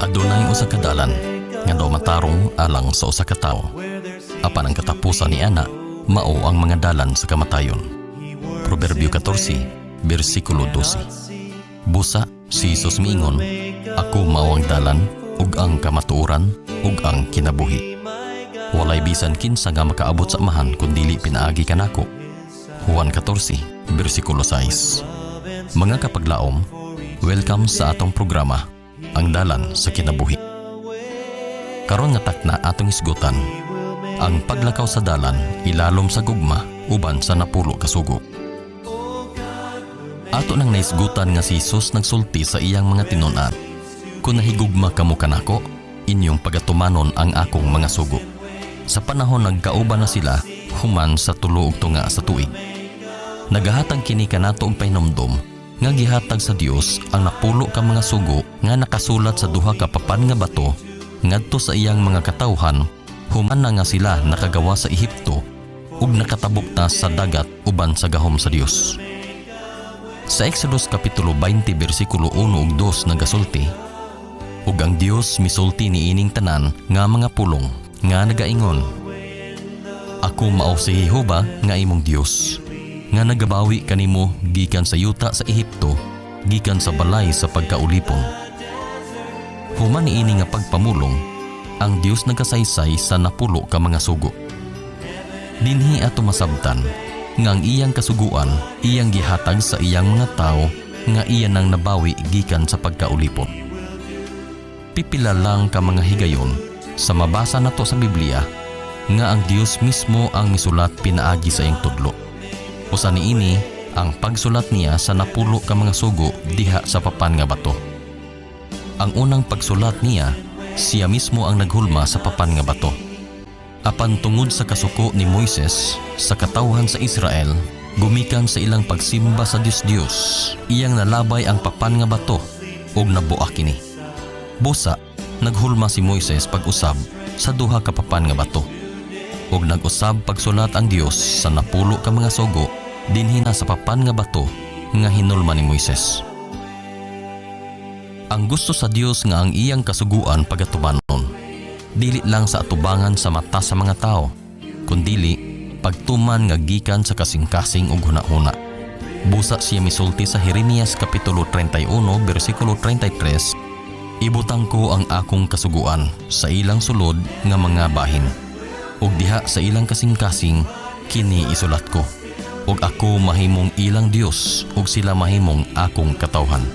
Adunay usa ka dalan nga daw matarong alang sa usa ka tawo. Apan ang katapusan ni ana mao ang mga dalan sa kamatayon. Proverbio 14, bersikulo 12. Busa, si Jesus miingon, "Ako mao ang dalan, ug ang kamatuoran, ug ang kinabuhi. Walay bisan kinsa nga makaabot sa Amahan kun dili pinaagi kanako." Juan 14, bersikulo 6. Mga kapaglaom, welcome sa atong programa, Ang Dalan sa Kinabuhi. Karon nga takna, atong isgutan ang paglakaw sa dalan ilalom sa gugma uban sa napulo ka sugo. Ato nang naisgutan nga si Jesus nagsulti sa iyang mga tinun-an, "Kung nahigugma kamo kanako, inyong pagatumanon ang akong mga sugo," sa panahon nagkauban na sila human sa 3 1/2 sa tuig. Nagahatag kini kanato og pahinumdom nga gihatag sa Dios ang napulo ka mga sugo nga nakasulat sa duha ka papan nga bato ngadto sa iyang mga katawhan human na nga sila nakagawa sa Ehipto ug nakatabok na sa dagat uban sa gahom sa Dios. Sa Exodus kapitulo 20 bersikulo 1 ug 2 nagasulti, "Ug ang Dios misulti niining tanan nga mga pulong nga nagaingon, 'Ako mao si Jehova nga imong Dios nga nagabawi kanimo gikan sa yuta sa Ehipto, gikan sa balay sa pagkaulipon.'" Human niini nga pagpamulong, ang Dios nagasaysay sa napulo ka mga sugo. Dinhi ato masabtan nga ang iyang kasuguan iyang gihatag sa iyang mga tawo nga iya nang nabawi gikan sa pagkaulipon. Pipila lang ka mga higayon sa mabasa nato sa Biblia nga ang Dios mismo ang misulat pinaagi sa iyang tudlo. Usa niini ang pagsulat niya sa napulo ka mga sugo diha sa papan nga bato. Ang unang pagsulat niya, siya mismo ang naghulma sa papan nga bato. Apan tungod sa kasuko ni Moises sa katawhan sa Israel, gumikan sa ilang pagsimba sa Dios-Dios, iyang nalabay ang papan nga bato ug nabuak kini. Busa, naghulma si Moises pag-usab sa duha ka papan nga bato. Ug nag-usab pagsulat ang Dios sa napulo ka mga sugo dinhi na sa papan nga bato nga hinulma ni Moises. Ang gusto sa Dios nga ang iyang kasuguan pagatumanon. Dili lang sa atubangan sa mata sa mga tao, kundili pagtuman nga gikan sa kasing-kasing ug hunahuna. Busa siya misulti sa Jeremias kapitulo 31 bersikulo 33, "Ibutang ko ang akong kasuguan sa ilang sulod nga mga bahin. Ug diha sa ilang kasing-kasing kini isulat ko. Ug ako mahimong ilang Dios ug sila mahimong akong katawhan."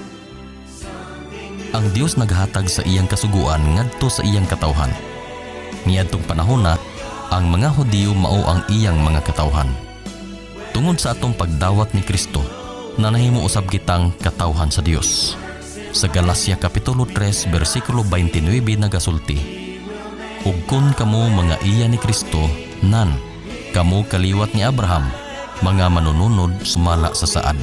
Ang Dios naghatag sa iyang kasuguan ngadto sa iyang katawhan. Niadtong panahon na, ang mga Hudiyo mao ang iyang mga katawhan. Tungod sa atong pagdawat ni Kristo, na nahimo usab kitang katawhan sa Dios. Sa Galacia kapitulo 3 bersikulo 29 nagasulti, "Ug kun kamo mga iya ni Kristo, nan kamo kaliwat ni Abraham, mga manununod sumala sa saad."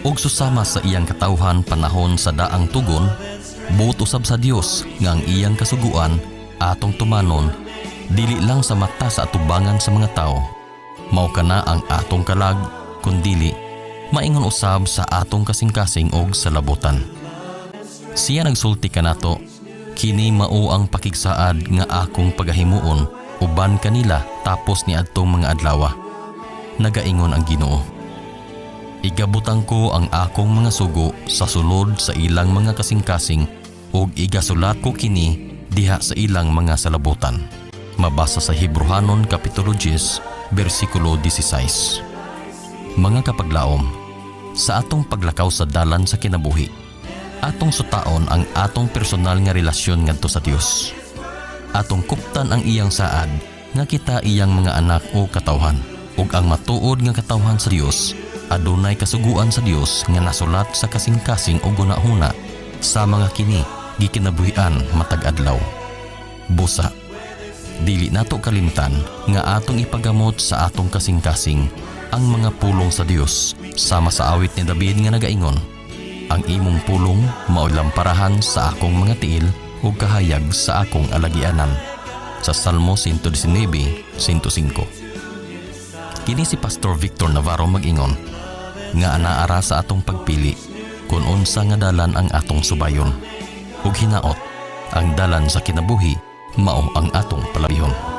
Ug susama sa iyang katawhan panahon sa daang tugon, buot usab sa Dios nga ang iyang kasuguan atong tumanon dili lang sa mata sa atubangan sa mga tao. Mao kana ang atong kalag, kundili maingon usab sa atong kasing-kasing og sa labutan. Siya nagsulti kanato, "Kini mao ang pakigsaad nga akong pagahimuon uban kanila tapos ni adtong mga adlaw. Nagaingon ang Ginoo. Igabutang ko ang akong mga sugo sa sulod sa ilang mga kasing-kasing ug igasulat ko kini diha sa ilang mga salabutan." Mabasa sa Hebrohanon Kapitulo 10, versikulo 16. Mga kapaglaom, sa atong paglakaw sa dalan sa kinabuhi, atong sutaon ang atong personal nga relasyon ngadto sa Dios. Atong kuptan ang iyang saad nga kita iyang mga anak o katawhan, ug ang matuod nga katawhan sa Dios adunay kasuguan sa Dios nga nasulat sa kasing-kasing ug hunahuna sa mga kini gikinabuhian matag adlaw. Busa, dili nato kalimtan nga atong ipagamot sa atong kasing-kasing ang mga pulong sa Dios sama sa awit ni David nga nagaingon, "Ang imong pulong mao'y lamparahan sa akong mga tiil ug kahayag sa akong alagianan," sa Salmo 119:105. Kini si Pastor Victor Navarro mag-ingon nga anaara sa atong pagpili kung unsa nga dalan ang atong subayon. Ug hinaot ang dalan sa kinabuhi mao ang atong palabihon.